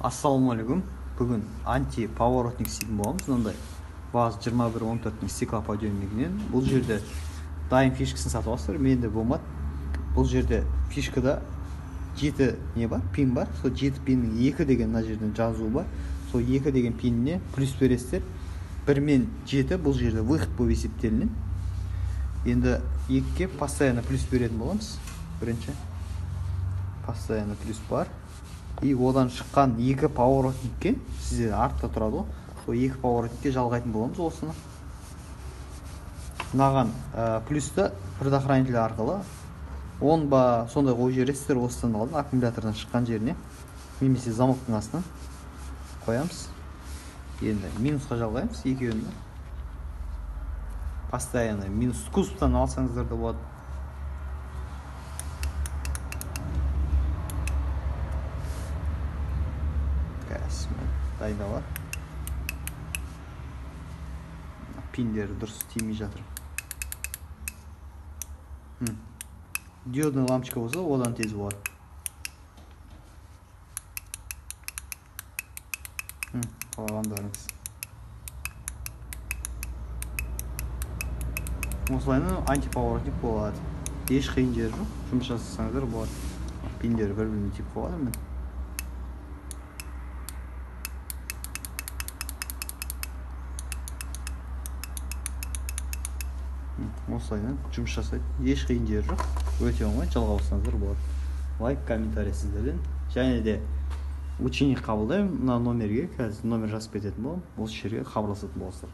Ассалаумағалейкум. Бүгін антиповоротник істейтін боламыз. Мынандай ВАЗ 2114-тің стеклоподъемнигінен. Бұл жерде дайын фишкасын сатып аласыздар. Менде болмады. Бұл жерде фишкада 7 не бар? Пин бар. Сол 7 пиннің 2 деген мына жерден жазуы бар. Сол 2 деген пиніне плюс бересіздер. 1 мен 7 бұл жерде выход болып есептелінеді. Енді 2-ге постоянно плюс беретін боламыз. Бірінші постоянно плюс бар. И одан шыққан 2 поворотникке, сізде артта тұрады ғой, сол 2 поворотникке жалғайтын боламыз осыны. Мынаған плюсті предохранитель арқылы 10 ба сондай қойып жібересіздер, осыдан алдын аккумулятордан шыққан жеріне немесе замоктың астына қоямыз. Енді минусқа жалғаймыз екеуін де. Постоянно минус кузовтан алсаңыздар да болады. Дайындалады. Пиндері дұрыс тимей жатыр. Диодный лампочка болса, одан тез болады. Қалағандарыңыз. Осылайынан антиповоротник болады. Еш қиын жері жоқ. Жұмыс жасасаңыздар болады. Пиндері бір-біріне тиіп қалады міне. Осылайынан жұмыс жасайды. Еш қиын жері жоқ. Өте оңай, жалғап алсаңыздар болады. Лайк, комментарий сіздерден. Және де ученик қабылдаймын. Мына номерге қазір номер жазып кететін боламын. Осы жерге хабарласатын боласыздар.